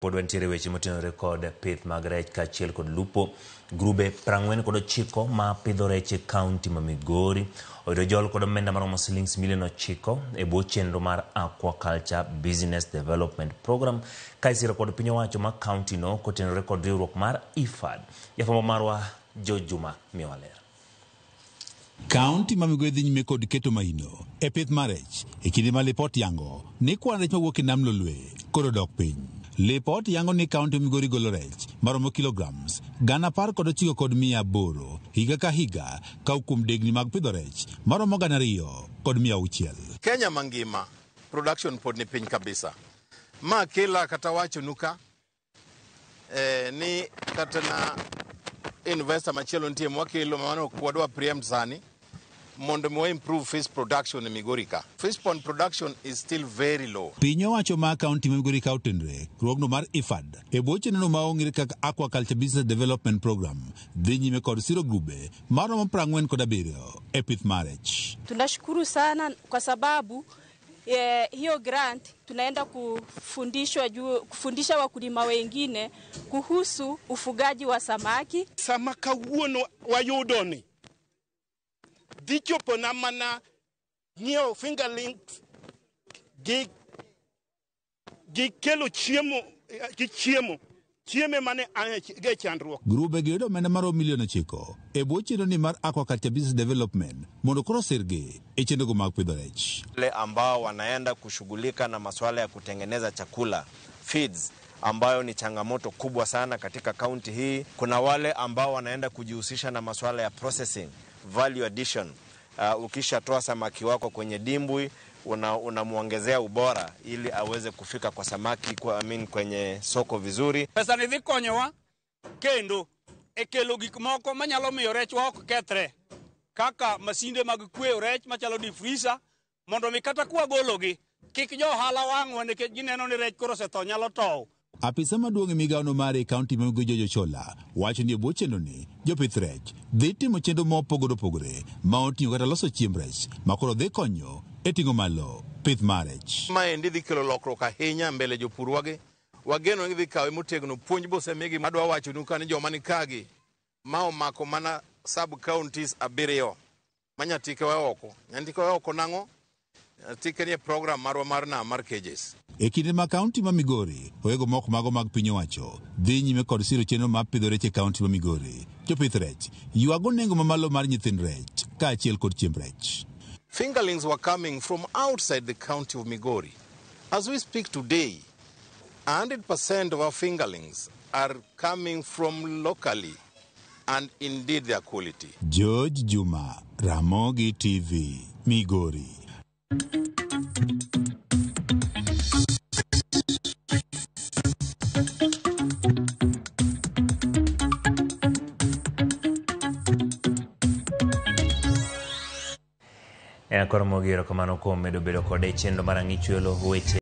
Pod wantiere weche motenore kod pith mag rech kaachiel kod lupo. Grube 49 ma pidho rech e kaunti ma Migori oyudo jol kod omenda maromo silings milion 9 e bwo chenro mar Aquaculture Business Development Program ka isiro kod piny owacho ma kaunti no kotenore kod riwruok mar IFAD. Jafwambo marwa George Juma miyowa ler. Kaunti ma Migori dhi nyime kod keto maino e pith mar rech e kinde ma lipot yango ni kwan rech mawuok e nam Lolwe koro dok piny. Lipot yango ni kaunti ma Migori golo rech maromo kilograms 19,800 higa ka higa ka kuom degni mag pidho rech maromo 2,600. Kenya mangima production pod ni piny kabisa. Ma kela kata wachonu ka ni kata na investor machielo nitie mwakelo mano ok wadwa preempt sani mondo mi wa improve fish production e Migori ka. Fish pond production is still very low. Piny owacho ma kaunti ma Migori ka otenre riwruogno mar IFAD e bwo chenro ma ong'ere kaka Aquaculture Business Development Program dhi nyime kod siro grube maromo 47 e pith mar rech. Tunashukuru sana kwa sababu hiyo grant tunaenda kufundishwa juu, kufundisha wakulima wengine kuhusu ufugaji wa samaki. Sama kawuono wayudo ni dhi chopona mana nyiewo fingerlings gi kelo chiemo gi chiemo chieme mane an ge chandruok. Grube gi yudo omenda maromo milion 9 e bwo chenro ni mar Aquaculture Business Development mondo koro osirgi e chenrogo mag pidho rech. Wale ambao wanaenda kushughulika na masuala ya kutengeneza chakula feeds, ambayo ni changamoto kubwa sana katika kaunti hii. Kuna wale ambao wanaenda kujihusisha na masuala ya processing, value addition. Ukishatoa samaki wako kwenye dimbwi unamwongezea ubora ili aweze kufika kwa samaki kwa, I mean, kwenye soko vizuri. Pesa ni dhi konyowa kendo e kelo gik moko manyalo miyo rechwa ok kethre kaka masinde mag kweyo rech machalo deep freezer mondo mi kata kwagologi kik jo ohala wang'wa nikech gineno ni rech koro osetho nyalo tow. Apisa maduong' e migawono mare e kaunti ma Migori George Ochola wacho ni e bwo chenro ni jopith rech dhi timo chenro mopogore opogore ma oting'o kata loso chiemb rech ma koro dhi konyo e ting'o malo pith mar rech. Maendi dhi kelo lokruok ahinya mbele jopurwa gi. Wageno ni gidhi kawe motegno puonj bosemigi. Adwa wachonu ka ni joma ni kagi ma omako mana sub counties 7 ma Nyatike we oko. Nyatike we oko nang'o? Nyatike ni e program marwa mar nam mar cages. E kinde ma kaunti ma Migori oego moko mago mag piny owacho dhi nyime kod siro chenro mar pidho rech e kaunti ma Migori. Jopith rech ywago nengo mamalo mar nyithind rech kaachiel kod chiemb rech. Fingerlings were coming from outside the county of Migori. As we speak today, 100% of our fingerlings are coming from locally and indeed their quality. George Juma, Ramogi TV, Migori. Koro mogi erokamano kuom medo bedo kode e chenro mar Ang'ichwelo weche.